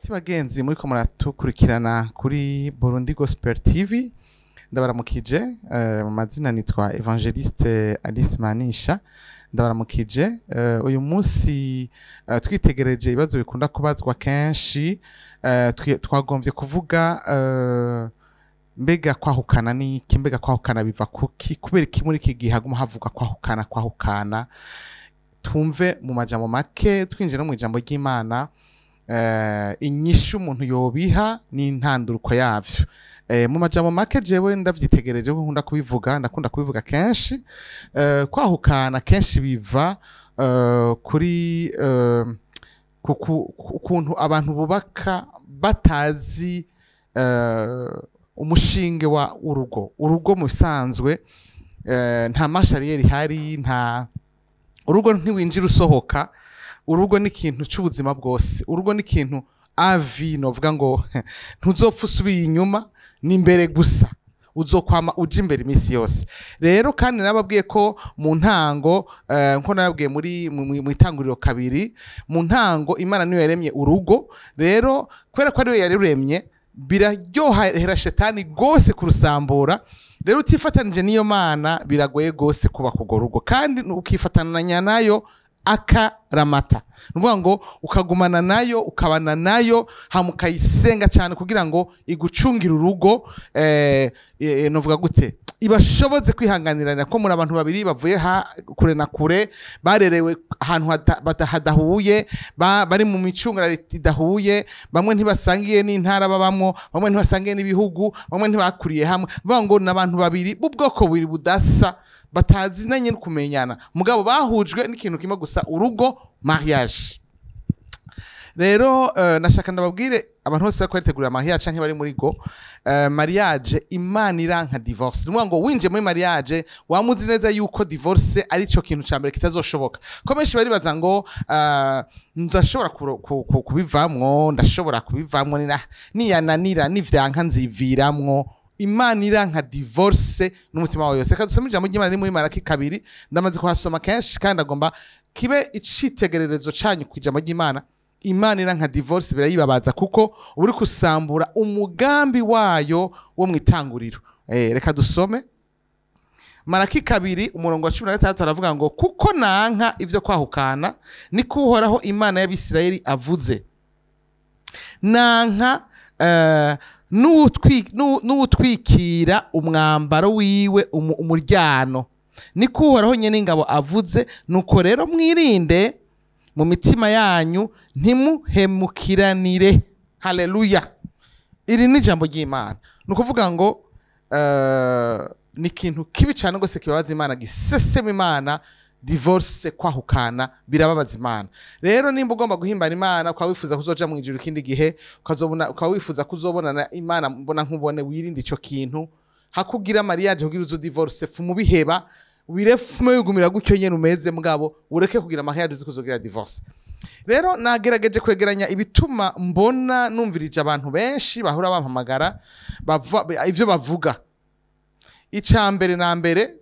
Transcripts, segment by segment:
Inshuti bagenzi muriko muratukurikirana kuri Burundi Gospel TV, ndabaramukije. Mu mazina nitwa Evangeliste Alice Manisha, ndabaramukije. Uyu munsi twitegereje ibibazo bikunda kubazwa kenshi, twagombye kuvuga mbega kwahukana ni iki, mbega kwahukana biva kuki, kubera iki muri iki gihe haguma havuga kwahukana kwahukana. Twumve mu majambo make, twinjira no mu ijambo ry'Imana, inyishu umuntu yobiha n'intanduruko yavyo. Mu majambo make, jewe ndavyitegereje ko nkunda kubivuga, ndakunda kubivuga kenshi, kwahukana kenshi biva kuri ukuntu abantu bubaka batazi umushinge wa urugo. Urugo mu bisanzwe nta marche arrière ihari, nta urugo ntiwinjira usohoka. Urugo ni ikintu c'ubuzima bwose, urugo ni ikintu avi novuga ngo ntuzopfa usubiye inyuma, ni imbere gusa, uzokwama uja imbere iminsi yose. Rero kandi nababwiye ko mu ntango, nko nababwiye muri mu itanguriro 2, mu ntango Imana niyo yaremye urugo. Rero kubera ko ariyo yaruremye, biraryohera shetani gose kurusambura. Rero utifatanije n'iyo Mana biragoye gose kubaka urwo rugo, kandi ukifatanya nayo akaramata, ni ukuvuga ngo ukagumana nayo, ukabana nayo, hama ukayisenga cyane kugira ngo igucungire urugo. Novuga gute, ibashoboze kwihanganirana, ko muri abantu babiri bavuye ha kure na kure, barerewe ahantu hadahuye, bari mu micungararo idahuye, bamwe ntibasangiye n'intara babamwo, bamwe ntibasangiye n'ibihugu, bamwe ntibakuriye hamwe. Bavuga ngo ni abantu babiri b'ubwoko bubiri budasa, batazinanye no kumenyana, mugabo bahujwe n'ikintu kimwe gusa, urugo, mariage. Rero nashaka ndababwire abantu bose bariko baritegurira mariage canke bari muri go mariage, Imana iranka divorce. Ni ngo winjiye muri mariage wamuzi neza yuko divorce ari cyo kintu ca mbere kitazoshoboka. Ko benshi baribaza ngo ndashobora kubivamwo, ndashobora kubivamwo, niyananira nivyanka nziviramwo. Imana iranka divorce n'umutima wawe yose. Reka dusome ijambo ry'Imana riri muri Malaki 2, ndamaze kuhasoma kenshi kandi agomba kibe icitegererezo canyu ku ijambo ry'Imana. Imana iranka divorce, birayibabaza kuko uri kusambura umugambi wayo wo mwitanguriro. Reka dusome Malaki 2 umurongo wa 16, aravuga ngo kuko nanka ivyo kwahukana, niko Uhoraho Imana y'Abisirayeli avuze, nanka n'uwutwikira umwambaro wiwe umuryano, niko Uhoraho nyene ingabo avuze. Nuko rero mwirinde mu mitima yanyu, ntimuhemukiranire. Haleluya! Iri ni ijambo ry'Imana. Ni ukuvuga ngo ni ikintu kibi cyane rwose kibabaza Imana, gisesema Imana. Divorce, kwahukana, birababaza Imana. Rero nimba ugomba guhimbara Imana, ukaba wifuza kuzoja mu ijuru ikindi gihe, ukazobona, ukaba wifuza kuzobonana Imana mbona nkubone, wirinde ico kintu. Hakugira mariage kugira uzo divorce, fumu biheba, wirefume wigumira gutyo nyene umeze, mugabo ureke kugira mariage uzi kuzogira divorce. Rero nagerageje kwegeranya ibituma mbona numvirije abantu benshi bahora bampamagara ivyo bavuga. Ica mbere na mbere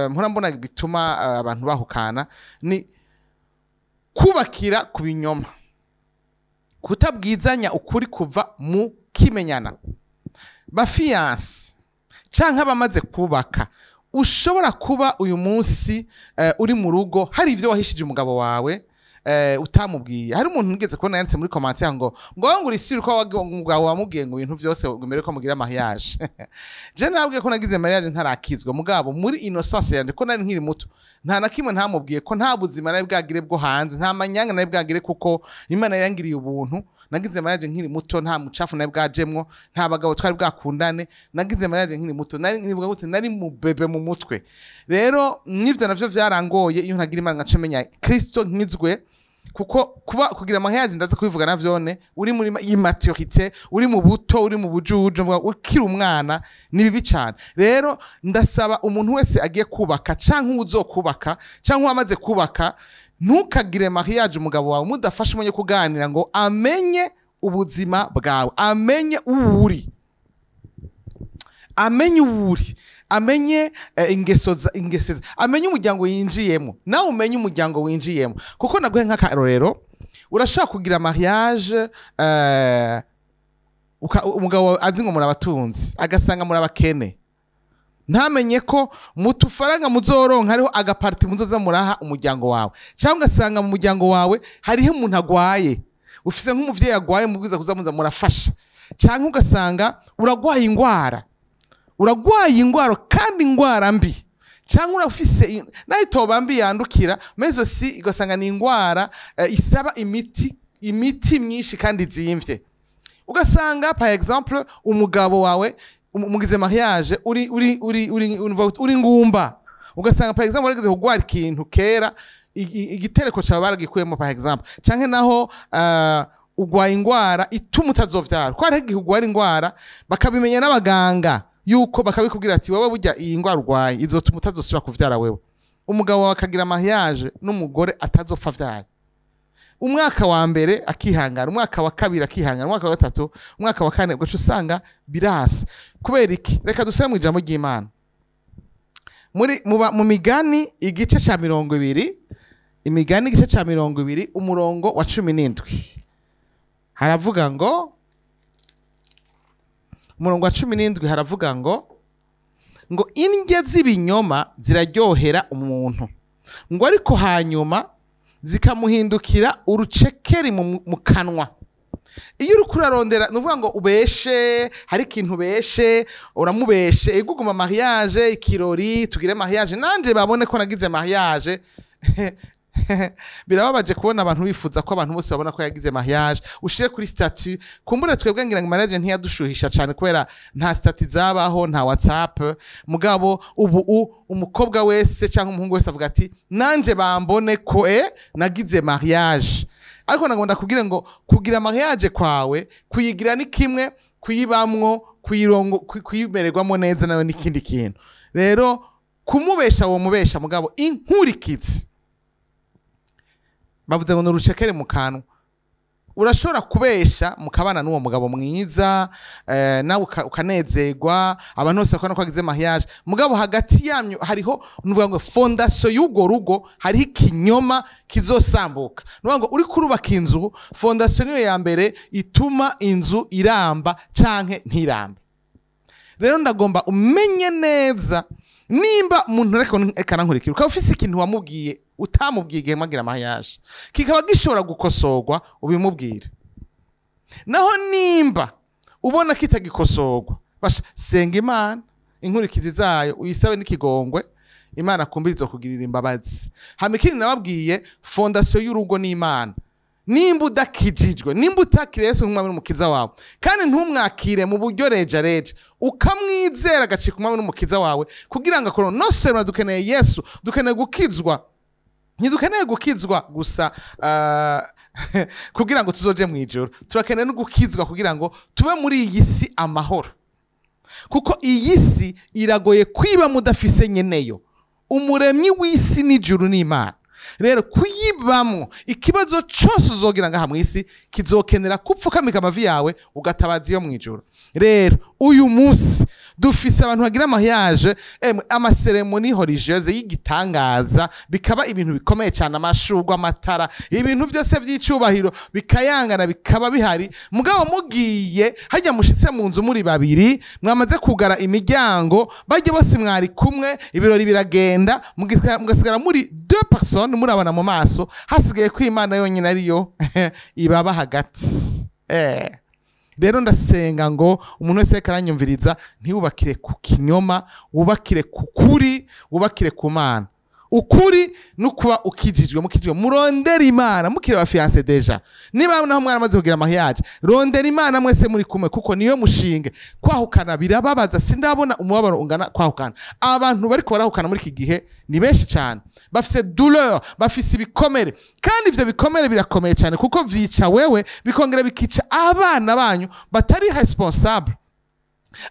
mpora mbona bituma abantu bahukana ni kubakira ku binyoma, kutabwizanya ukuri kuva mu kimenyana. Ba fiancés canke abamaze kubaka, ushobora kuba uyu munsi uri mu rugo hari ivyo wahishije umugabo wawe, utamubwiye. Hari umuntu nigeze kubona yanditse muri commentaire ngo uri ko umugabo wamubwiye ngo ibintu vyose ngo mbere ko mugira mariage. Je nabwiye ko nagize mariage ntarakizwa, mugabo muri innocence yanje, ko nari nkiri muto, nta na kimwe ntamubwiye, ko nta buzima nari bwagire bwo hanze, nta manyanga nari bwagire, kuko Imana yangiriye ubuntu. Nagize mariage nkiri muto, nta mucafu nari bwajemwo, nta bagabo twari bwakundane. Nagize mariage nkiri muto, nari nivuga gute, nari mu bébé mu mutwe. Rero n'ivyo navyo vyarangoye iyo ntagira Imana nkaca menya Kristo nkizwe, kuko kuba kugira mariage, ndaza kubivuga navyone, uri muri immaturité, uri mu buto, uri mu bujuju, mvuga ukiri umwana, ni bibi cyane. Rero ndasaba umuntu wese agiye kubaka canke uzokubaka canke uwamaze kubaka, ntukagire mariage umugabo wawe mudafashe umenye kuganira ngo amenye ubuzima bwawe, amenye uwuri, amenye uwuri, amenye ingeso amenye umuryango yinjiyemo, nawe umenye umuryango winjiyemo. Kuko naguhe nk'akarorero, Urashobora kugira mariage, umugabo azi ngo muri abatunzi, agasanga muri abakene, ntamenye ko mu tufaranga muzoronka hariho agaparti muzoza muraha umuryango wawe. Cyangwa ugasanga mu muryango wawe hariho umuntu agwaye, ufise nk'umuvyeyi agwaye, mubwiza kuza muza murafasha. Cyangwa ugasanga uragwaye ingwara, uragwaye ingwara kandi ingwara mbi, cyangwa urafise nayo itoba mbi yandukira, mais aussi ugasanga ni ingwara isaba imiti myinshi kandi izimvye. Ugasanga par exemple umugabo wawe mugize mariage, uri uri uri uri uri ngumba, ugasanga par exemple warigeze kugwara ikintu kera, igitereko cyawe baragikuyemo par exemple, canke naho ugwaye ingwara ituma utazovyara, ko hariho igihe ugwara ingwara bakabimenya n'abaganga, yuko bakabikubwira ati: "Wewe burya iyi ngwara urwaye izotuma utazosubira kuvyara." Wewe umugabo wawe akagira mariage n'umugore atazopfa avyaye. Umwaka wa mbere akihangana, umwaka wa kabiri akihangana, umwaka wa gatatu, umwaka wa kane, ugaca usanga birasa. Kubera iki? Reka dusubire mu ijambo ry'Imana muri mu Migani igice ca 20. Imigani igice ca 20, umurongo wa 17, haravuga ngo, umurongo wa 17 haravuga ngo: "Indya z'ibinyoma ziraryohera umuntu," ngo, "ariko hanyuma zikamuhindukira urucekeri mu kanwa." Iyo uriko urarondera, ni ukuvuga ngo ubeshe, hari ikintu ubeshe, uramubeshe, ego uguma mariage, ikirori, tugire mariage, nanje babone ko nagize mariage. Birababaje kubona abantu bifuza ko abantu bose babona ko yagize mariage, ushire kuri statut. Kumbure twebwe ngira ngo mariage ntiyadushuhisha cyane kubera nta statut zabaho, nta WhatsApp. Mugabo ubu umukobwa wese cyangwa umuhungu wese avuga ati: "Nanje bambone ko nagize mariage." Ariko nagomba ndakubwire ngo kugira mariage kwawe, kuyigira ni kimwe, kuyibamwo, kuyirongo, kuyimererwamo neza nawe n'ikindi kintu. Rero kumubesha, uwo mubesha, mugabo inkurikizi bavuze ngo ni urucekere mu kanwa. Urashobora kubesha mukabana n'uwo mugabo mwiza, nawe ukanezerwa, abantu bose bakabona ko wagize mariage, mugabo hagati yanyu hariho, nuvuga ngo fondation y'urwo rugo hariho ikinyoma kizosambuka. Nuvuga ngo uriko urubaka inzu, fondation niyo ya mbere ituma inzu iramba canke ntirambe. Rero ndagomba umenye neza, nimba umuntu reka nankurikira, ukaba ufise ikintu wamubwiye utamubwiye igihe mwagira mariage, kikaba gishobora gukosorwa, ubimubwire. Naho nimba ubona kitagikosorwa, basha senga Imana, inkurikizi zayo uyisabe n'ikigongwe, Imana kumbira izokugirira imbabazi. Hama ikindi nababwiye, fondation y'urugo ni Imana. Nimba udakijijwe, nimba utakiriye Yesu nk'umwami n'umukiza wawe, kandi ntumwakire mu buryo reja reja, ukamwizera agacika umwami n'umukiza wawe, kugira ngo akore nosema. Dukeneye Yesu, dukeneye gukizwa. Ntidukeneye gukizwa gusa kugira ngo tuzoje mu ijuru, turakeneye no gukizwa kugira ngo tube muri iyi si amahoro, kuko iyi si iragoye kwiba mudafise nyeneyo. Umuremyi w'isi n'ijuru n'Imana. Rero kuyibamwo, ikibazo cyose uzogira ngaha mu isi kizokenera kupfukamika amavi yawe ugatabaza iyo mu ijuru. Rero uyu munsi dufise abantu bagira mariage, emwe, ama cérémonies religieuses y'igitangaza, bikaba ibintu bikomeye cyane, amashurwe, amatara, ibintu byose by'icubahiro bikayangana, bikaba bihari. Mugabo mugiye hajya, mushitse mu nzu muri babiri, mwamaze kugara imiryango, bajya bose mwari kumwe, ibirori biragenda, mugasigara muri deux personnes, murabona mu maso, hasigaye ko Imana yonyine ariyo ibaba hagati. Rero ndasenga ngo umuntu wese ariko aranyumviriza, ntiwubakire ku kinyoma, wubakire ku kuri, wubakire ku Mana. Ukuri no kuba ukijijwe, mukijijwe, murondera Imana mukiri ba fiancés déjà. Niba naho mwaramaze kugira mariage, rondera Imana mwese muri kumwe, kuko niyo mushinge. Kwahukana birababaza, sindabona umubabaro ungana kwahukana. Abantu bariko barahukana muri iki gihe ni benshi cyane, bafise douleur, bafise ibikomere, kandi ivyo bikomere birakomeye cyane, kuko vyica wewe, bikongera bikica abana banyu batari responsable,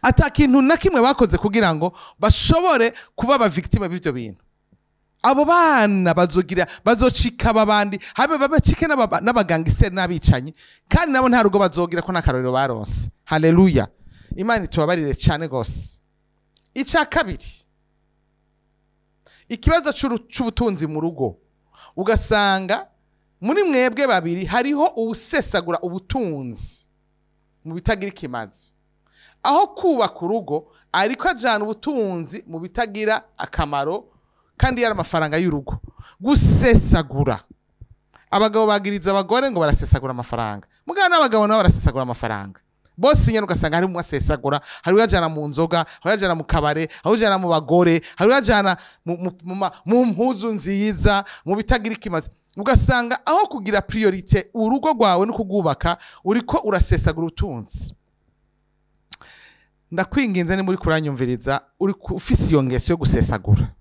ata kintu na kimwe bakoze kugira ngo bashobore kuba aba victime b'ivyo bintu. Abo bana bazogira, bazocika abandi, habe babacike n'abagangiseri n'abicanyi, kandi nabo nta rugo bazogira, ko n'akarorero baronse. Haleluya, Imana itubabarire cyane gose. Icya kabiri, ikibazo c'ubutunzi mu rugo. Ugasanga Muri mwebwe babiri hariho uwusesagura ubutunzi mu bitagira ikimazi. Aho kubaka urugo ariko ajana ubutunzi mu bitagira akamaro, kandi yari amafaranga y'urugo. Gusesagura. Abagabo bagiriza abagore ngo barasesagura amafaranga, mugabo n'abagabo nabo barasesagura amafaranga. Bose nyene ugasanga hari umwe asesagura, hari uyajana mu nzoga, hari uyajana mu kabare, hari uyajana mu bagore, hari uyajana mu mpuzu nziza, mu bitagira ikimazi. Ugasanga aho kugira priorité urugo rwawe no kugubaka, uriko urasesagura ubutunzi. Ndakwinginze ni muri kuranyumviriza, uri ufise iyo ngeso yo gusesagura.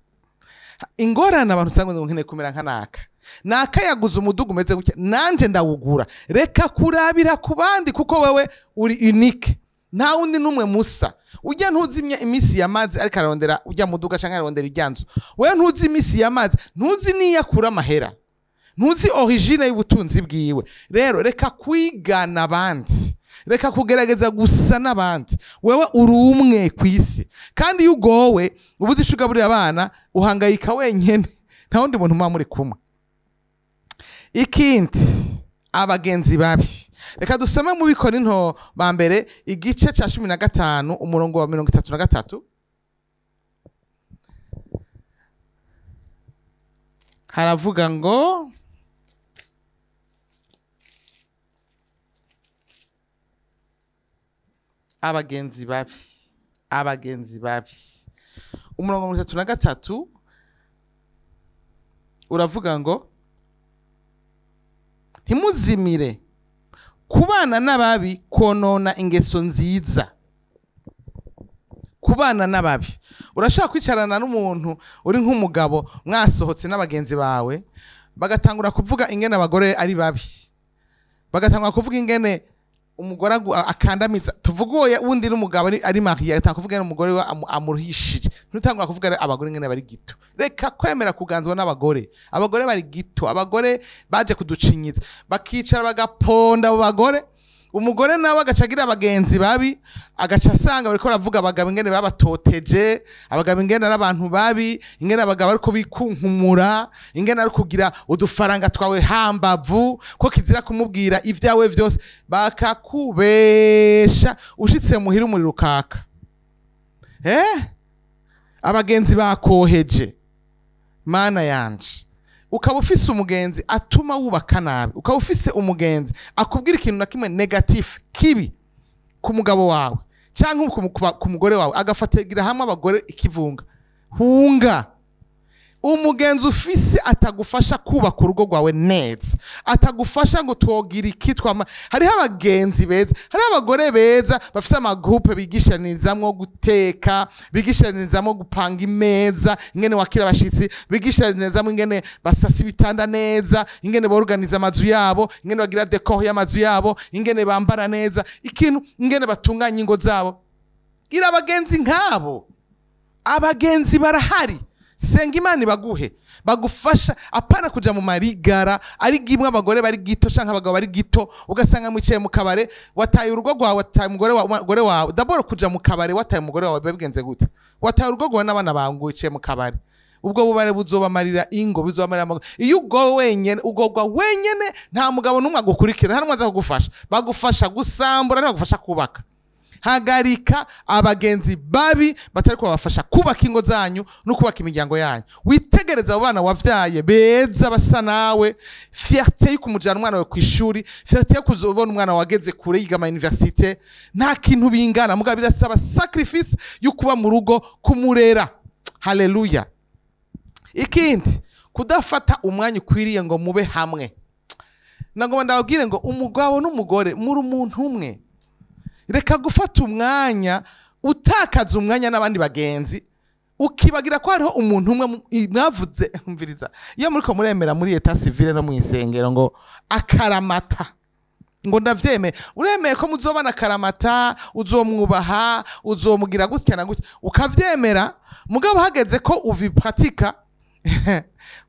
Ingorane abantu usanga ngo nkeneye kumera nka naka, naka yaguze umudugu umeze gutya, nanje ndawugura. Reka kurabira ku bandi, kuko wewe uri unique, nta wundi n'umwe musa. Ujya ntuzi imisi yamazi ariko ararondera ujya muduga canke ararondera iryanzu. Wewe ntuzi imisi yamazi, ntuzi niyakura amahera, ntuzi origine y'ubutunzi bwiwe. Rero reka kwigana abandi, reka kugerageza gusa n'abandi. Wewe uri umwe ku isi, kandi iyo ugowe ubuze ico ugaburira abana, uhangayika wenyene, nta wundi muntu muba muri kumwe. Ikindi, abagenzi babi. Reka dusome mu Bikorinto ba mbere igice ca 15 umurongo wa 33. Haravuga ngo abagenzi babi, abagenzi babi. Umurongo wa 33 uravuga ngo ntimuzimire kubana n'ababi konona ingeso nziza. Kubana n'ababi. Urashaka kwicarana n'umuntu uri nk'umugabo, mwasohotse n'abagenzi bawe, bagatangura kuvuga ingene abagore ari babi, bagatangura kuvuga ingene umugore akandamiza. Tuvuga uwo wundi n'umugabo ari mariye, agatangura kuvuga ingene umugore we amuruhishije. Ntutangura kuvuga abagore ingene bari gito. Reka kwemera kuganzwa n'abagore. Abagore bari gito, abagore baje kuducinyiza, bakicara bagaponda abo bagore. Umugore nawe agaca agira abagenzi babi, agaca asanga bariko baravuga abagabo ingene babatoteje, abagabo ingene ari abantu babi, ingene abagabo ariko bikunkumura, ingene ari kugira udufaranga twawe hambavu, ko kizira kumubwira ivyawe vyose, bakakubesha ushitse muhira umuriro ukaka. Abagenzi bakoheje. Mana yanje, ukaba ufise umugenzi atuma wubaka nabi, ukaba ufise umugenzi akubwira ikintu na kimwe negatif kibi ku mugabo wawe canke ku mugore wawe, agafategira hamwe abagore ikivunga. Hunga umugenzi ufise atagufasha kubaka urugo rwawe neza, atagufasha ngo twogira iki twama. Hariho abagenzi beza, hariho abagore beza bafise amagroupe bigishanizamwo guteka, bigishanizamwo gupanga imeza, ingene wakira abashitsi, bigishanizamwo ingene basasa ibitanda neza, ingene borganiza amazu yabo, ingene bagira decor y'amazu yabo, ingene bambara neza, ikintu ingene batunganya ingo zabo. Gira abagenzi nkabo. Abagenzi barahari. Senga Imana ibaguhe, bagufasha, apana kuja mu marigara ari gimwe abagore bari gito canke abagabo bari gito, ugasanga mwicaye mu kabare wataye urugo rwawe, wataye umugore wawe. D'abord kuja mu kabare wataye umugore wawe bigenze gute? Wataye urugo rwawe n'abana bawe ngo wicaye mu kabare. Ubwo bubare buzobamarira ingo, buzobamarira amago. Iyo ugowe wenyene, ugogwa wenyene, nta mugabo n'umwe agukurikira, nta n'umwe aza kugufasha. Bagufasha gusambura, ntibagufasha kubaka. Hagarika abagenzi babi batari kubafasha kubaka ingo zanyu no kubaka imiryango yanyu. Witegereza abo bana wavyaye beza basa nawe, fierté yo kumujana umwana wawe kw'ishuri, fierté yo kuzobona umwana wageze kure yiga ama université, nta kintu bingana. Mugabo birasaba sacrifice yo kuba mu rugo kumurera. Haleluya. Ikindi, kudafata umwanya ukwiriye ngo mube hamwe. Nagomba ndababwire ngo umugabo n'umugore muri umuntu umwe. Reka gufata umwanya, utakaza umwanya n'abandi bagenzi, ukibagira ko hariho umuntu umwe mwavuze. Umviriza, iyo muriko muremera muri état civil no mwisengero ngo akaramata, ngo ndavyemeye, uremeye ko muzobana akaramata, uzomwubaha, uzomugira gutya na gutya, ukavyemera. Mugabo hageze ko ubipratika,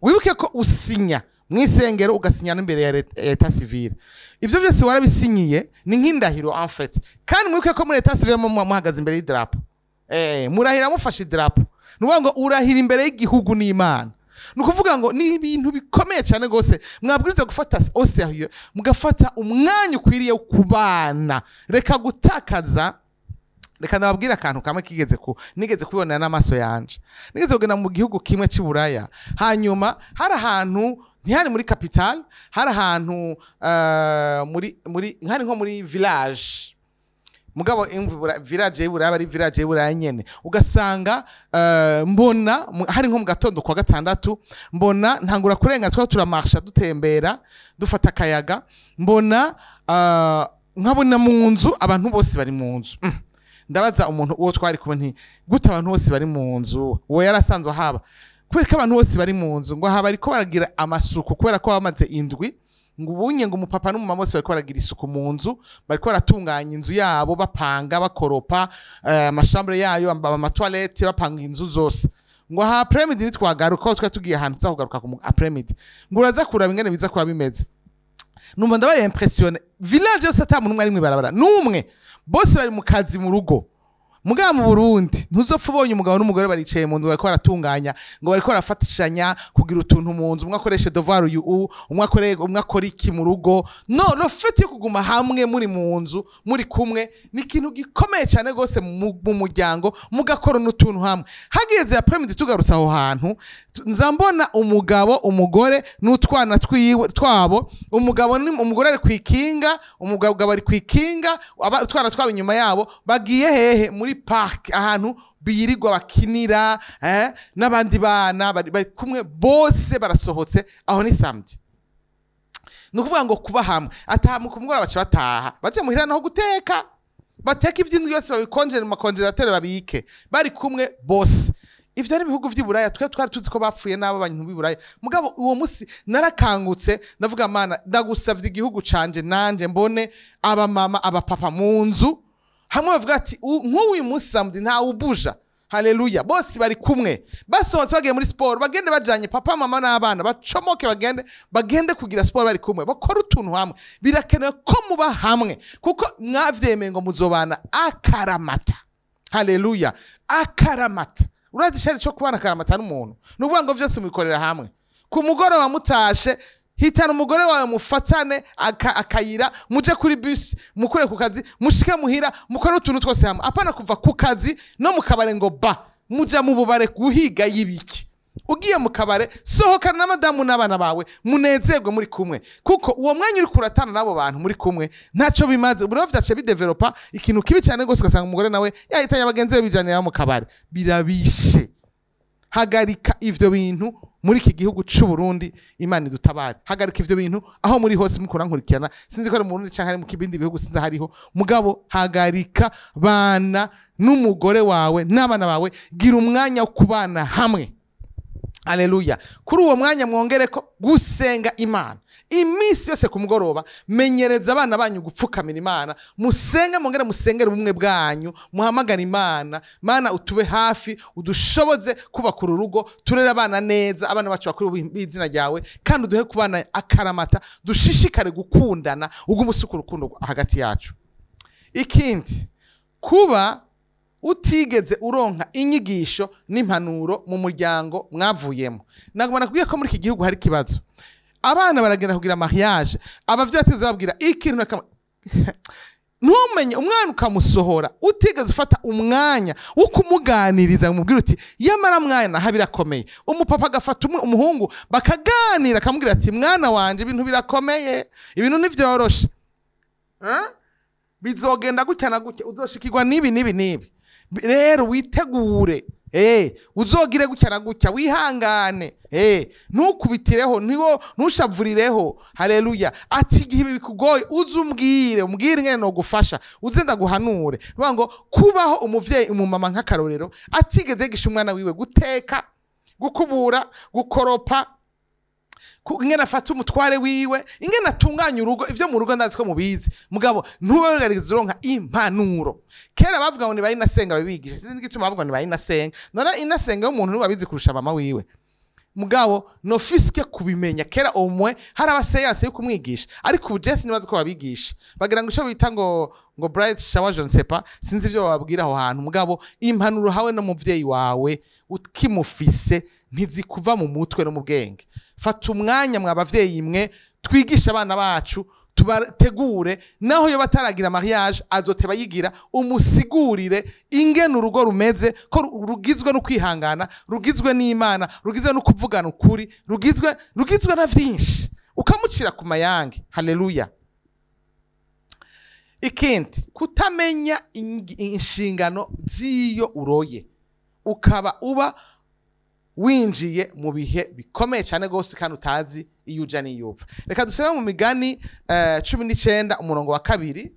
wibuke ko usinya mwisengero, ugasinya n'imbere ya état civil. Ivyo vyose warabisinyiye, ni nk'indahiro en fait. Kandi mwibuke ko muri état civil muhagaze imbere y'idarapo. Murahira mufashe idarapo. Ni ukuvuga ngo urahira imbere y'igihugu n'Imana. Ni ukuvuga ngo ni ibintu bikomeye cyane rwose, mwabwiriza gufata au sérieux, mugafata umwanya ukwiriye wo kubana. Reka gutakaza. Reka ndababwire akantu kamwe kigeze ku nigeze kubibonera n'amaso yanje. Nigeze kugenda mu gihugu kimwe cy'i Buraya, hanyuma hari ahantu, ntihari muri capitale, hari ahantu muri hari nko muri village, mugabo imvura village y'Iburaya ari village y'Iburaya nyene. Ugasanga mbona hari nko mu gatondo kwa gatandatu, mbona ntangura kurenga, twari turamarsha, dutembera, dufata akayaga, mbona nkabona mu nzu abantu bose bari mu nzu. Ndabaza umuntu uwo twari kumwe nti: "Gute abantu bose bari mu nzu?" Uwo yari asanzwe ahaba. "Kubera ko abantu bose bari mu nzu?" Ngo haba ariko baragira amasuku, kubera ko bamaze indwi, ngo ubunye ngo umupapa n'umumama bose bariko baragira isuku mu nzu, bariko baratunganya inzu yabo, bapanga, bakoropa amachambres yayo, amatoilettes, bapanga inzu zose. Ngo aha après-midi nitwagaruka, aho twari tugiye ahantu tuza kugaruka ku après-midi, ngo uraza kuraba ingene biza kuba bimeze. Numva ndabaye impressionné. Village yose ata muntu umwe ari mw'ibarabara n'umwe, bose bari mu kazi mu rugo. Mugabo mu Burundi ntuzopfa ubonye umugabo n'umugore baricaye mu nzu, bariko baratunganya, ngo bariko barafatishanya kugira utuntu mu nzu, umwe akoreshe devoir uyu, umwe akore, umwe akora iki mu rugo. No le fait yo kuguma hamwe muri mu nzu muri kumwe ni ikintu gikomeye cyane rwose mu muryango, mugakora n'utuntu hamwe. Hageze après-midi tugarutse aho hantu, nza mbona umugabo, umugore n'utwana twiwe twabo. Umugabo ni umugore ari kwikinga, umugabo ari kwikinga, utwana twabo inyuma yabo. Bagiye hehe? Muri park, ahantu birirwa bakinira n'abandi bana. Bari kumwe bose, barasohotse. Aho ni samedi. Ni ukuvuga ngo kuba hamwe, ataha mu kumugoroba, baca bataha, baje muhira naho guteka, bateka ivy'indwi yose, babikonjere mu macongélateurs, babike, bari kumwe bose. Ivyo ni ibihugu vy'i Buraya. Twe twari tuzi ko bapfuye n'abo bantu b'i Buraya, mugabo uwo musi narakangutse, ndavuga: "Mana, ndagusavye igihugu canje nanje mbone abamama, abapapa mu nzu hamwe bavuga ati nk'uyu munsi samedi ntawe ubuja." Haleluya! Bose bari kumwe, basohotse bagiye muri siporo, bagende bajanye papa, mama n'abana, bacomoke, bagende kugira siporo bari kumwe, bakora utuntu hamwe. Birakenewe ko muba hamwe kuko mwavyemeye ngo muzobana akaramata. Haleluya! Akaramata, urazi icari co kubana akaramata n'umuntu? Ni ukuvuga ngo vyose mubikorera hamwe. Ku mugoroba mutashe, hitana umugore wawe, mufatane akayira, muje kuri bus, mukure ku kazi, mushike muhira, mukore utuntu twose hamwe. Apana kuva ku kazi no mu kabare ngo ba muja mu bubare guhiga y'ibiki. Ugiye mu kabare, sohokana na madamu n'abana bawe, munezerwe muri kumwe, kuko uwo mwanya uri kuratana n'abo bantu muri kumwe ntacyo bimaze. Ubu rero vyaciye bidevelopa ikintu kibi cyane rwose, ugasanga umugore nawe yahitanye abagenzi be, bijanira mu kabare. Birabishe. Hagarika ivyo bintu muri iki gihugu c'u Burundi. Imana idutabare. Hagarika ivyo bintu aho muri hose mukura nkurikirana. Sinzi ko ari mu Burundi canke ari mu kibindi bihugu, sinzi hariho, mugabo hagarika. Bana n'umugore wawe n'abana bawe, gira umwanya wo kubana hamwe. Aleluya! Kuri uwo mwanya mwongere ko gusenga Imana iminsi yose ku mugoroba. Menyereza abana banyu gupfukamira Imana, musenge, mwongere musengere ubumwe bwanyu, muhamagare Imana: "Mana, utube hafi, udushoboze kubaka uru rugo, turere abana neza, abana bacu bakuru b'izina ryawe, kandi uduhe kubana akaramata, dushishikare gukundana, ugume usuka urukundo hagati yacu." Ikindi, kuba utigeze uronka inyigisho n'impanuro mu muryango mwavuyemo. Nagomba nakubwiye ko muri iki gihugu hari ikibazo. Abana baragenda kugira mariage, abavyeyi batigeze babwira ikintu na kamwe. Ntumenye umwana ukamusohora utigeze ufata umwanya wo kumuganiriza, umubwira uti: "Yamara mwana, aha birakomeye." Umupapa agafata umuhungu bakaganira, akamubwira ati: "Mwana wanje, ibintu birakomeye, ibintu ntivyoroshe. Eh? Bizogenda gutya na gutya, uzoshikirwa n'ibi n'ibi n'ibi. Rero witegure, uzogire gutya na gutya, wihangane, ntukubitireho, ntiwo ntushavurireho." Haleluya! Ati: "Igihe ibi bikugoye uze umbwire, umbwire ingene nogufasha, uze ndaguhanure." Nukuvuga ngo kubaho umuvyeyi, umumama nk'akarorero, atigeze yigisha umwana wiwe guteka, gukubura, gukoropa, ingene afata umutware wiwe, ingene atunganya urugo. Ivyo mu rugo ndazi ko mubizi, mugabo ntube wigaragaza uronka impanuro. Kera bavuga ngo nibaye inasenga babigisha. Sinzi n'igituma bavuga ngo nibaye inasenga. None inasenga y'umuntu niwe abizi kurusha mama wiwe? Mugabo nofiske kubimenya kera au moins hari aba séance yo kumwigisha, ariko ubu je sinibaza ko babigisha, bagira ngo ico bita ngo bride shower, je ne sais pas, sinzi ivyo bababwira aho hantu. Mugabo impanuro hawe no muvyeyi wawe ukimufise ntizikuva mu mutwe no mu bwenge. Fata umwanya, mwa bavyeyi mwe, twigisha abana bacu, tubategure naho yo bataragira mariage azoteba yigira, umusigurire ingene urugo rumeze, ko rugizwe no kwihangana, rugizwe n'Imana, rugizwe no kuvugana ukuri, rugizwe na vyinshi, ukamucira ku mayange. Haleluya. Ikindi, kutamenya inshingano z'iyo uroye, ukaba uba winjiye mu bihe bikomeye cyane gose kandi utazi iyo uja n'iyo upfa. Reka dusome mu Migani 19 umurongo wa 2.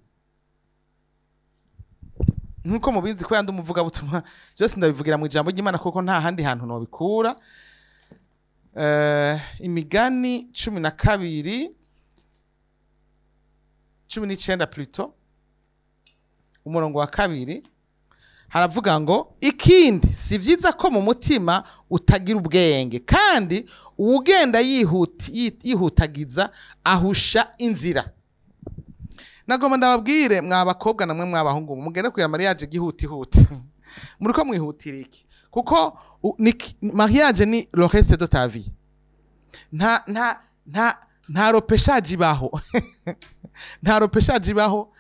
Nkuko mubizi ko yandi umuvugabutumwa, byose ndabivugira mu ijambo ry'Imana kuko nta handi hantu nobikura. Imigani 12, 19 plutôt, umurongo wa 2, haravuga ngo: "Ikindi, si vyiza ko mu mutima utagira ubwenge, kandi uwugenda yihutagiza ahusha inzira." Nagomba ndababwire, mwa bakobwa namwe mwa bahungu, mugende kugira mariage gihutihuti, muriko mwihutira iki? Kuko mariage ni le reste de ta vie. Nta repêchage ibaho, nta repêchage ibaho,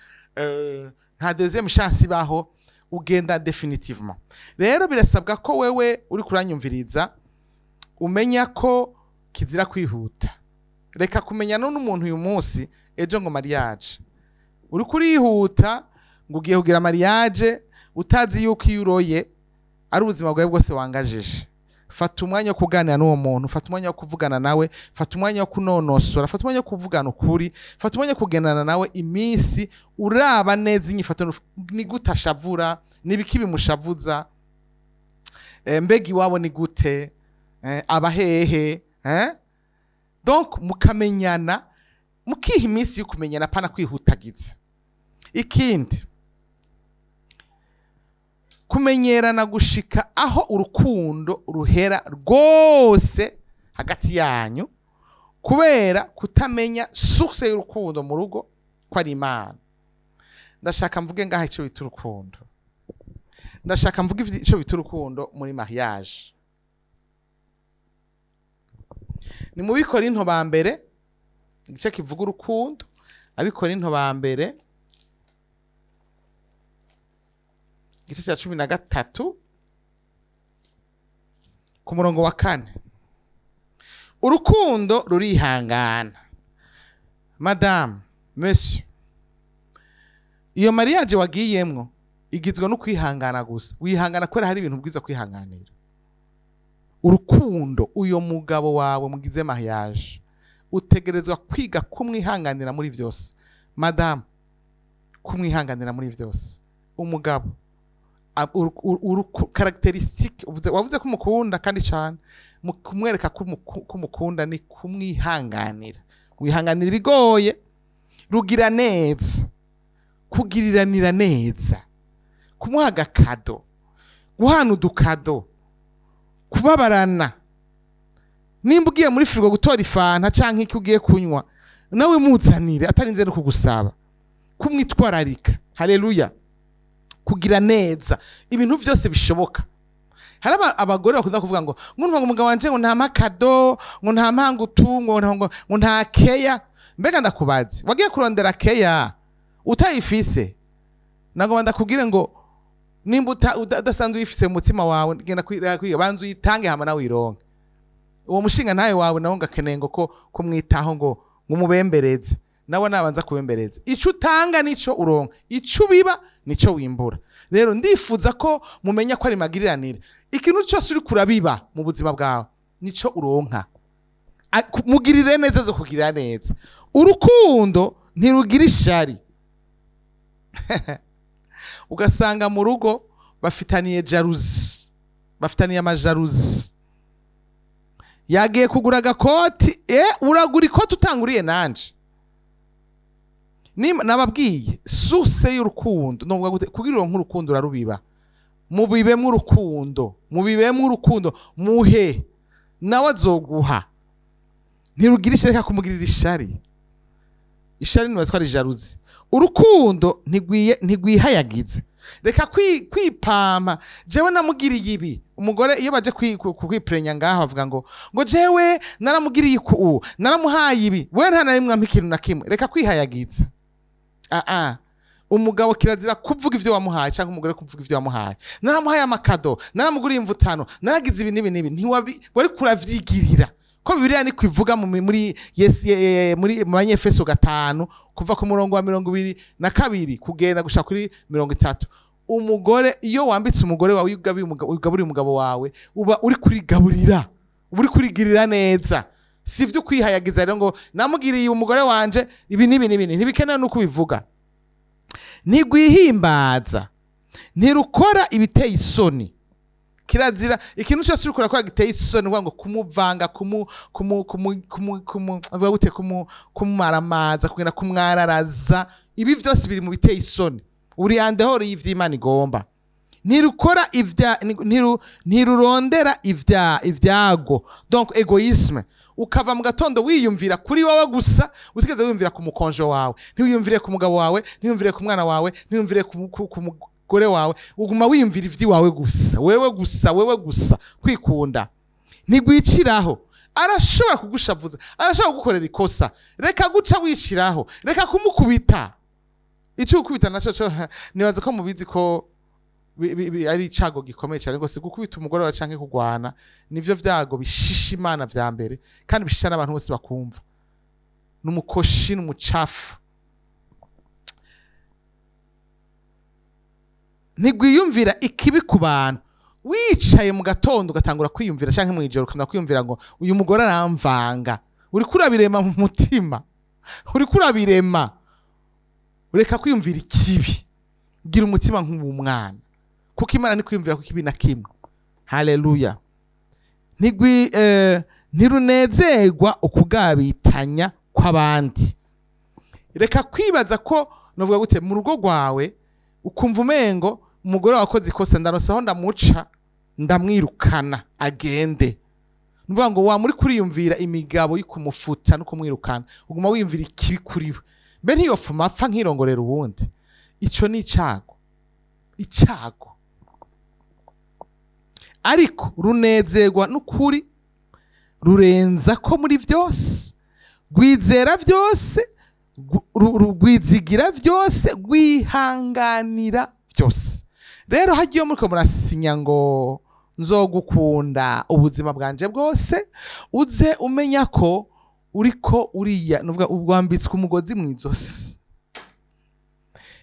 nta deuxième chance ibaho, ugenda définitivement. Rero birasabwa ko wewe uri kuranyumviriza umenya ko kizira kwihuta. Reka kumenya none umuntu uyu munsi, ejo ngo mariage. Uri kurihuta ngo ugiye kugira mariage utazi yuko iyo uroye ari ubuzima bwawe bwose wangajije. Fata umwanya wo kuganira n'uwo muntu, fata umwanya wo kuvugana nawe, fata umwanya wo kunonosora, fata umwanya wo kuvugana ukuri, fata umwanya wo kugendana nawe iminsi, uraba neza inyifato, ni gute ashavura, ni biki bimushavuza, mbega iwabo ni gute, abahehe, eh? Donc mukamenyana, mukiha iminsi yo kumenyana, pana kwihutagiza. Ikindi, kumenyerana gushika aho urukundo ruhera rwose hagati yanyu, kubera kutamenya source y'urukundo mu rugo ko ari Imana. Ndashaka mvuge ngaha icyo bita urukundo, ndashaka mvuge icyo bita urukundo muri mariage. Ni mu Bikorinto ba mbere, igice kivuga urukundo, Abikorinto ba mbere igice cya 13 ku murongo wa 4. Urukundo rurihangana. Madame, monsieur, iyo mariage wagiyemwo igizwe no kwihangana gusa. Wihangana kubera hari ibintu bwiza kwihanganira. Urukundo, uyo mugabo wawe mugize mariage, utegerezwa kwiga kumwihanganira muri vyose. Madame, kumwihanganira muri vyose. Umugabo caractéristique, wavuze ko umukunda kandi cyane, mu kumwereka ko umukunda ni kumwihanganira. Wihanganira ibigoye. Rugira neza, kugiriranira neza, kumuha agakado, guhana udukado, kubabarana. Nimba ugiye muri frigo gutora ifanta canke iki ugiye kunywa, nawe muzanire atarinze no kugusaba, kumwitwararika. Haleluya. Kugira neza ibintu vyose bishoboka. Hari abagore bakunda kuvuga ngo ngumva ngo umugabo wanje ngo nta kado, ngo nta mpangutu, ngo nta keya. Mbega ndakubaze, wagiye kurondera keya utayifise? Nagomba ndakubwire ngo nimba udasanzwe uyifise mu mutima wawe, genda kwiga, banza uyitange hama nawe uyironke. Uwo mushinga ntawe wawe nawe ngakeneye ngo ko kumwitaho, ngo umubembereze, nawe nabanza kubembereza. Ico utanga nico uronka, ico ubiba nico wimbura. Rero ndifuza ko mumenya ko ari magiriranire. Ikintu cyose uri kurabiba mu buzima bwawe nico uronka. Mugirire neza zo kugirira neza. Urukundo ntirugira ishari. Ugasanga mu rugo bafitaniye jalousie, bafitaniye ama jalousie. Yagiye kugura agakoti, uragura ikoti utanguriye nanje. Nababwiye source y'urukundo, novuga gute? Kugira uronke urukundo urarubiba. Mubibemwo urukundo, mubibemwo urukundo, muhe. Nawe azoguha. Ntirugira ishari, reka kumugirira ishari. Ishari nibaza ko ari jalousie. Urukundo ntigwihayagiza. Reka kwipama. Jewe namugiriye ibi. Umugore iyo baje kwiprenya ngaha bavuga ngo jewe naramugiriye ku naramuhaye ibi, we nta na rimwe ampa ikintu na kimwe. Reka kwihayagiza. Umugabo kirazira kuvuga ivyo wamuhaye, canke umugore kuvuga ivyo wamuhaye. Naramuhaye amakado, naramuguriye imvutano, naragize ibi n'ibi n'ibi. Ntiwabi wari kuravyigirira. Ko Bibiliya ni kwivuga muri yes, muri Banyefeso 5 kuva ku murongo wa 22 kugenda gushika kuri 30. Umugore iyo wambitse umugore wawe, ugaburiye umugabo wawe, uba uri kurigaburira, uba uri kurigirira neza. Si ivyo kwihayagiza rero ngo namugiriye umugore wanje ibi n'ibi n'ibi, ntibikenewe nuko ubivuga. Ntigwihimbaza, ntirukora ibiteye isoni. Kirazira ikintu cyose uriko urakora giteye isoni, ngo kumuvanga, kumu kumu kumu kumu kumu avuga gute, kumumaramaza, kugenda kumwararaza, ibi byose biri mu biteye isoni. Uri andehoro y'ivy'Imana igomba. Ntirukora ivya, ntirurondera ivyago. Donc égoïsme. Ukava mu gatondo wiyumvira kuri wowe gusa, utigeze wiyumvira ku mukonjo wawe, ntiwiyumvire ku mugabo wawe, ntiwiyumvire ku mwana wawe, ntiwiyumvire ku mugore wawe, uguma wiyumvira ivy'iwawe gusa, wewe gusa, wewe gusa, kwikunda. Ntigwiciraho. Arashobora kugushavuza, arashobora kugukorera ikosa. Reka guca wiciraho, reka kumukubita. Ico ukubita naco cyo nibaza ko mubizi ko ari icago gikomeye cyane gose. Gukubita umugore wawe canke kugwana nivyo vyago bishisha Imana vya mbere, kandi bishisha n'abantu bose bakumva. N'umukoshi n'umucafu. Ntigwiyumvira ikibi ku bantu. Wicaye mu gatondo ugatangura kwiyumvira, canke mu ijoro ukatangura kwiyumvira ngo uyu mugore aramvanga, uriko urabirema mu mutima, uriko urabirema. Ureka kwiyumvira ikibi, gira umutima nk'uw'umwana, kuko Imana ni kwiyumvira ku kibi na kimwe. Haleluya. Ntirunezerwa ukugabitanya kw'abandi. Reka kwibaza ko novuga gute mu rugo rwawe ukumva umengo umugore wakoze ikosa, ndaronse aho ndamuca ndamwirukana agende. Nuvuga ngo wa muri kuriyumvira imigabo y'ukumufuta no kumwirukana, uguma wiyumvira ikibi kuri we. Mbe ntiyofuma apfa nkirongorera uwundi. Ico ni icago, icago. Ariko runezerwa n'ukuri, rurenza ko muri vyose, rwizera vyose, rwizigira vyose, rwihanganira vyose. Rero hagiye muriko murasinya ngo nzogukunda ubuzima bwanje bwose, uze umenya ko uriko uriya, nuvuga ubwambitswe umugozi mwizosi.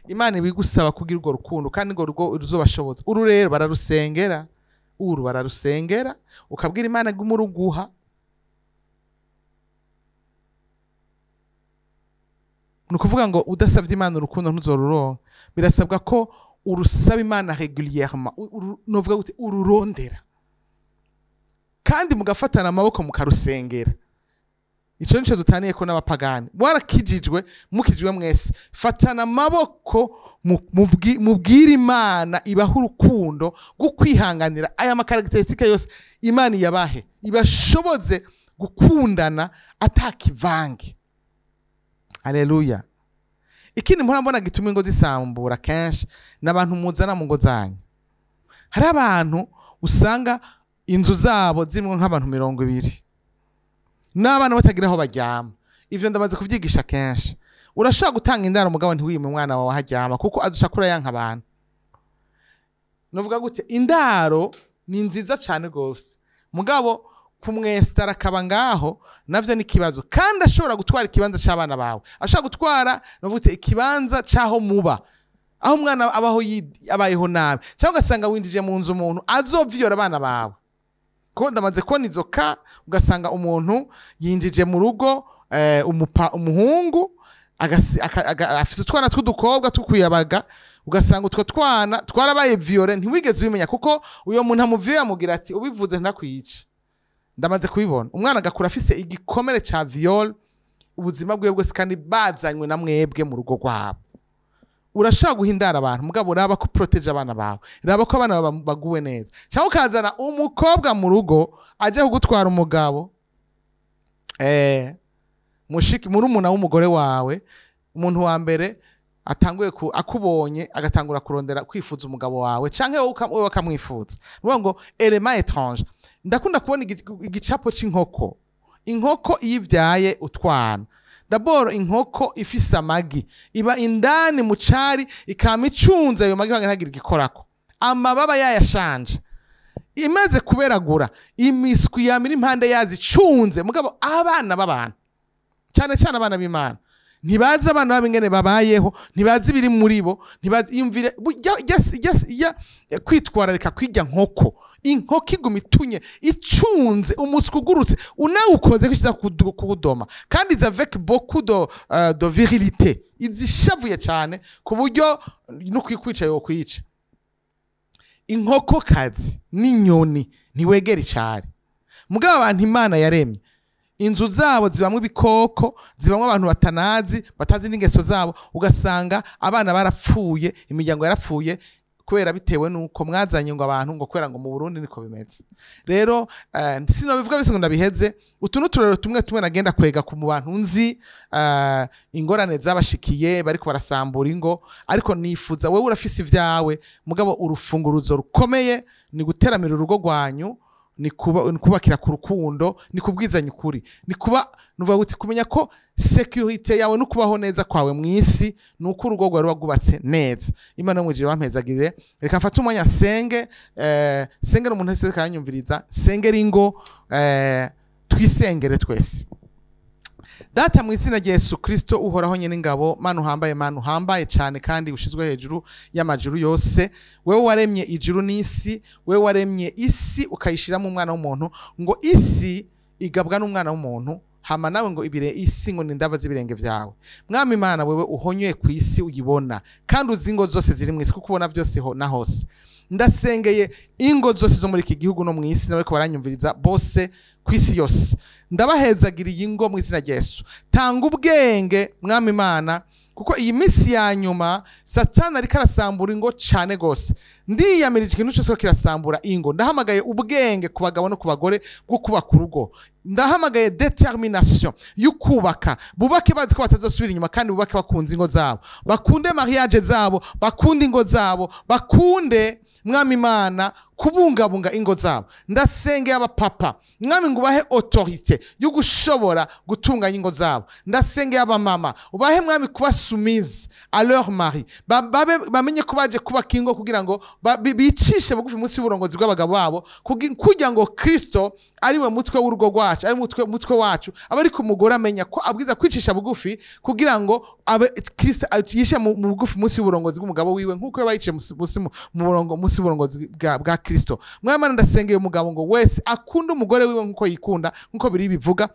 Imana ibigusaba kugira urwo rukundo, kandi ngo rugo ruzobashoboza. Uru rero bararusengera, uru bararusengera, ukabwira Imana gumuruguha. Nukuvuga ngo udasavye Imana urukundo ntuzoruronka. Birasabwa ko urusaba Imana régulièrement, novuga gute, ururondera, kandi mugafatana amaboko mukarusengera. Ico nico dutaniye ko n'abapagani. Warakijijwe, mukijijwe mwese, fatana amaboko mubwire Imana ibahe urukundo rwo kwihanganira aya makaractéristique yose. Imana yabahe, ibashoboze gukundana atakivange. Haleluya. Ikindi mpora mbona gituma ingo zisambura kenshi n'abantu muzana mu ngo zanyu. Hari abantu usanga inzu zabo zimwe nk'abantu 20 n'abana batagira aho baryama. Ivyo ndamaze kuvyigisha kenshi. Urashobora gutanga indaro mugabo ntiwime umwana wawe aharyama, kuko azusha kura yanka abantu. Novuga gute, indaro ni nziza cyane gose, mugabo kumwestara akaba ngaho navyo ni kibazo. Kandi ashobora gutwara ikibanza c'abana bawe, ashobora gutwara novuga ikibanza c'aho muba, aho umwana abaho abayeho nabi, cyangwa ugasanga winjije mu nzu umuntu azoviyora abana bawe. Ko ndamaze kubona izo ka, ugasanga umuntu yinjije mu rugo umuhungu afise utwana tw'udukobwa tukuyabaga, ugasanga utwo twana twarabaye violé, ntiwigeze ubimenya, kuko uyo muntu amuviye amugira ati ubivuze ntakwica. Ndamaze kubibona umwana agakura afise igikomere ca viol ubuzima bwiwe bwose, kandi bazanywe na mwebwe mu rugo rwabo. Urashobora guhindara abantu, mugabo raba ko protéger abana bawe, raba ko abana bawe baguwe neza. Cyangwa ukazana umukobwa mu rugo aje kugutwara umugabo, mushiki, murumuna w'umugore wawe. Umuntu wa mbere atanguye akubonye agatangura kurondera kwifuza umugabo wawe, canke wowe akamwifuza. Nuvuga ngo élément étrange. Ndakunda kubona igicapo c'inkoko. Inkoko iyo ivyaye utwana, d'abord inkoko ifise amagi iba indani mu cari, ikama icunze ayo magi kugira ntagire igikorako, amababa yayashanje imaze kuberagura imiswi yamira impande yazo icunze. Mugabo abana b'abantu, cyane cyane abana b'Imana, ntibazi abana babo ingene babayeho, ntibazi ibiri muri bo, ntibazi. Iyumvire kwitwararika kwirya nkoko. Inkoko iguma itunye icunze umuswi ugurutse, unawukoze ko kiza kuwudoma, kandi iza avec beaucoup de virilité, izishavuye cyane ku buryo no kuyikwica yo kwica. Inkokokazi n'inyoni ntiwegera icari. Mugabo abantu Imana yaremye, inzu zabo zibamwo ibikoko, zibamwo abantu batanazi, batazi n'ingeso zabo. Ugasanga abana barapfuye, imiryango yarapfuye kubera bitewe nuko mwazanye ngo abantu, ngo kubera ngo mu Burundi niko bimeze. Rero sinobivuga bise ngo ndabiheze. Utu n'uturero tumwe tumwe nagenda kwega ku mu bantu nzi, ingorane zabashikiye bariko barasambura ingo. Ariko nifuza wewe urafise ivyawe, mugabo urufunguruzo rukomeye ni guteramira urugo rwanyu, ni kubakira ku rukundo, ni kubwizanya ukuri, ni kuba nuvuga uti kumenya ko sécurité yawe no kubaho neza kwawe mu isi ni uko urugo rwawe ruba rwubatse neza. Imana yo mwijuru bampezagirire. Reka mfate umwanya senge, sengere umuntu wese kanyumviriza, sengere ingo, twisengere twese. Data, mu izina rya Yesu Kristo, Uhoraho nyene ingabo, Mana uhambaye, Mana uhambaye cyane kandi ushizwe hejuru y'amajuru yose, wewe waremye ijuru n'isi, wewe waremye isi ukayishiramo umwana w'umuntu, ngo isi igabwa n'umwana w'umuntu, hama nawe ngo ibire isi ngo ni ndava z'ibirenge vyawe. Mwami Imana, wewe uhonyoye ku isi uyibona kandi uzi ingo zose ziri mu isi, kuko ubona byose ho na hose. Ndasengeye ingo zose zo muri iki gihugu no mu isi n'abariko baranyumviriza bose ku isi yose. Ndabahezagiriye ingo mu izina rya Yesu. Tanga ubwenge, Mwami Imana, kuko iyi minsi ya nyuma Satani ariko arasambura ingo cane gose. Ndiyamirije ikintu cyose ko kirasambura ingo. Ndahamagaye ubwenge ku bagabo no ku bagore bwo kubaka urugo. Ndahamagaye détermination yo kubaka, bubake bazi ko batazosubira inyuma, kandi bubake bakunze ingo zabo, bakunde mariage zabo, bakunde ingo zabo, bakunde, Mwami Imana, kubungabunga ingo zabo. Ndasengeye abapapa, Mwami, ngo ubahe autorité yo gushobora gutunganya ingo zabo. Ndasengeye abamama, ubahe, Mwami, kuba soumise à leur mari. Bamenye ko baje kubaka ingo kugira ngo bicishe bugufi munsi y'uburongozi bw'abagabo babo, kugira ngo Kristo ari we mutwe w'urugo rwacu, ari mutwe wacu, aba ariko umugore amenya ko abwiza kwicisha bugufi kugira ngo abe Kristo yishe mu bugufi munsi y'uburongozi bw'umugabo wiwe, nk'uko yaba yicaye mu burongo munsi y'uburongozi bwa Kristo. Mwamana, ndasengeye umugabo ngo wese akunde umugore wiwe nk'uko yikunda, nk'uko biri bivuga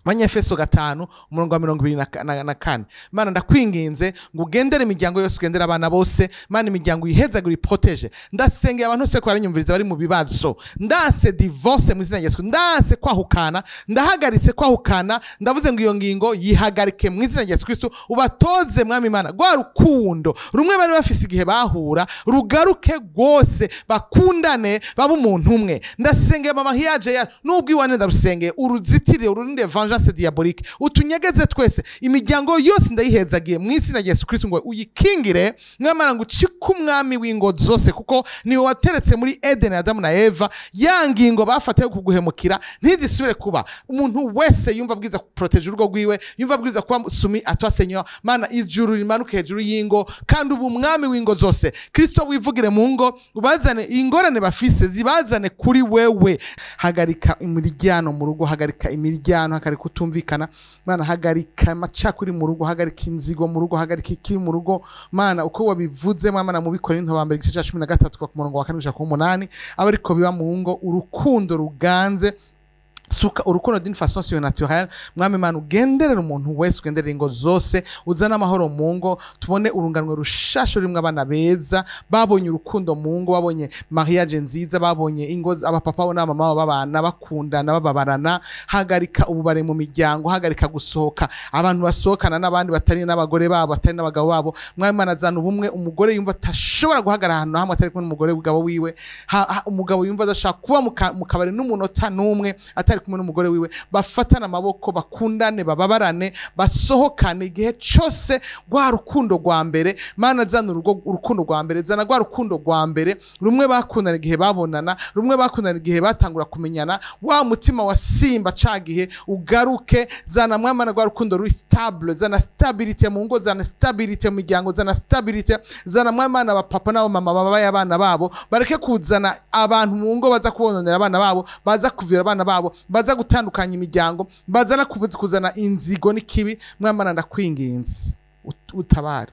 Abanyefeso 5 umurongo wa 24. Mana, ndakwinginze ngo ugendere imiryango yose, ugendere abana bose. Mana, imiryango uyihezagure, iprotège. Ndasengeye abantu bose ko baranyumviriza bari mu bibazo. Ndase divorce mu izina rya Yesu. Ndase kwahukana, ndahagaritse kwahukana. Ndavuze ngo iyo ngingo yihagarike mu izina rya Yesu Kristo. Ubatoze, Mwami Imana, rwa rukundo rumwe bari bafise igihe bahura rugaruke rwose, bakundane, babe umuntu umwe. Ndasengeye mama hiyaje ya nubwo iwane, ndarusengeye uruzitire, ururinde vengeance diabolique, utunyegeze twese. Imiryango yose ndayihezagiye mu izina rya Yesu Kristo, ngo uyikingire, mwamara ngo ucike umwami w'ingo zose, kuko niwe wateretse muri Eden Adamu na Eva. Ya ngingo bafataye kuguhemukira ntizisubire kuba. Umuntu wese yumva abwiza protéger urugo rwiwe, yumva abwiza kuba soumis à toi, Seigneur. Mana, ijuru rimanuke hejuru y'ingo, kandi ubu umwami w'ingo zose Kristo wivugire mu ngo, ubazane ingorane bafise, zibazane kuri wewe. Hagarika imiryano mu rugo, hagarika imiryano, hagarika kutumvikana. Mana, hagarika amacakuri mu rugo, hagarika inzigo mu rugo, hagarika ikibi mu rugo. Mana, uko wabivuze, Mana, mu Bikorinto ba mbere igice cya 13 kuva ku murongo wa 4 gushika ku 8, aba ariko biba mu ngo, urukundo ruganze. Suka urukundo d'une façon surnaturelle. Mwami Mana, ugenderera umuntu wese, ugenderera ingo zose, uzane amahoro mu ngo, tubone urunganwe rushasha rurimwo abana beza babonye urukundo mu ngo, babonye mariage nziza, babonye ingo abapapa bo n'abamama babo babana, bakundana, bababarana. Hagarika ububare mu miryango, hagarika gusohoka, abantu basohokana n'abandi batari n'abagore babo, batari n'abagabo babo. Mwami Mana, zana ubumwe. Umugore yumva atashobora guhagarara ahantu hamwe atari kumwe n'umugore w'umugabo wiwe, umugabo yumva adashaka kuba mu kabari n'umunota n'umwe atari kumwe n'umugore wiwe. Bafatane amaboko, bakundane, bababarane, basohokane igihe cyose, rwa rukundo rwa mbere. Mana, zana urugo urukundo rwa mbere, zana rwa rukundo rwa mbere, rumwe bakundana igihe babonana, rumwe bakundana igihe batangura kumenyana, wa mutima wa simba ca gihe ugaruke. Zana, Mwamana, rwa rukundo ruri stable, zana stability mu ngo, zana stability mu miryango, zana stability. Zana, Mwamana, abapapa n'abamama babaye abana babo, bareke kuzana abantu mu ngo baza kubononera abana babo, baza kuvira abana babo, baza gutandukanya imiryango, baza no kuzana inzigo n'ikibi. Mwamana, ndakwinginze, utabare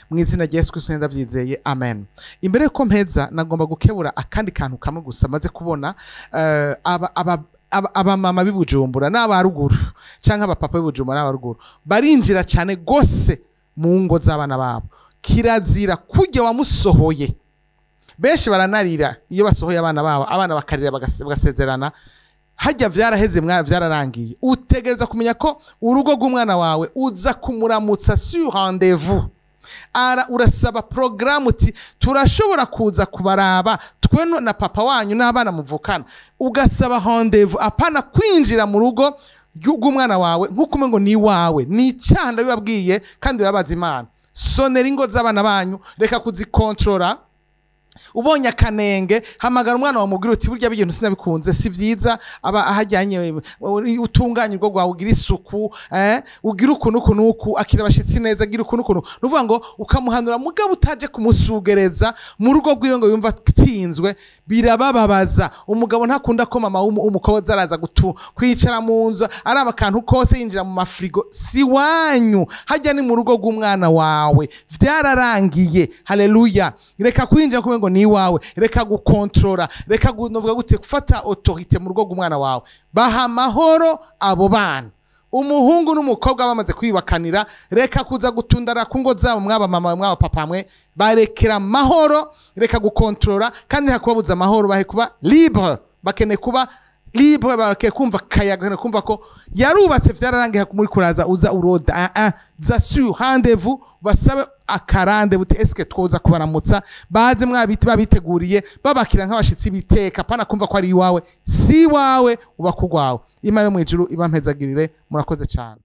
mu izina rya Yesu Kristo, ndabyizeye, amen. Imbere yuko mpeza, nagomba gukebura akandi kantu kamwe gusa maze kubona abamama b'i Bujumbura n'abaruguru, canke abapapa b'i Bujumbura n'abaruguru, barinjira cane gose mu ngo z'abana babo. Kirazira kujya wamusohoye. Benshi baranarira iyo basohoye abana babo, abana bakarira, bagasezerana. Hajya vyaraheze, mwa vyararangiye. Utegereza kumenya ko urugo rw'umwana wawe uza kumuramutsa sur rendez-vous. Ara urasaba programme uti: "Turashobora kuza kubaraba twe na papa wanyu n'abana muvukana?" Ugasaba rendez-vous, apana kwinjira mu rugo rw'umwana wawe nk'uko umengo ni iwawe. Ni icyaha, ndabibabwiye kandi urabaza Imana. Sonera ingo z'abana banyu, reka kuzikontorora. Ubonye akanenge, hamagara umwana wawe, mubwira uti: "Burya ibintu sinabikunze, si byiza." Aba ahajyanye, utunganye urugo rwawe, ugira isuku, ugira uku n'uku n'uku, akira abashitsi neza, agira uku n'uku. Ni ukuvuga ngo ukamuhanura, mugabo utaje kumusugereza mu rugo rwiwe ngo yumva atinzwe. Birabababaza. Umugabo ntakunda ko mama w'umukobwa araza kwicara mu nzu, araba akantu kose, yinjira mu mafrigo. Si wanyu hajya, ni mu rugo rw'umwana wawe, vyararangiye. Haleluya. Reka kwinjira kumwe ngo ni iwawe, reka gukontorora, reka novuga gute, gufata autorité mu rugo rw'umwana wawe. Baha amahoro abo bana, umuhungu n'umukobwa bamaze kwibakanira. Reka kuza gutundara ku ngo zabo, mwaba mama, mwaba papa mwe. Barekera amahoro, reka gukontorora, kandi reka kubabuza amahoro. Bahe kuba libre, bakeneye kuba libre, bakeneye kumva akayaga, bakeneye kumva ko yarubatse, vyararangiye. Muri kuraza uza uroda, ah ah, za sur rendez-vous, basabe akarande buti: "Eske twoza kubaramutsa?" Baze mwabiti babiteguriye, babakira nk'abashitsi biteka, pana kumva ko ari iwawe. Si iwawe, uba kugwawe. Imana yo mu ijuru ibampezagirire. Murakoze cyane.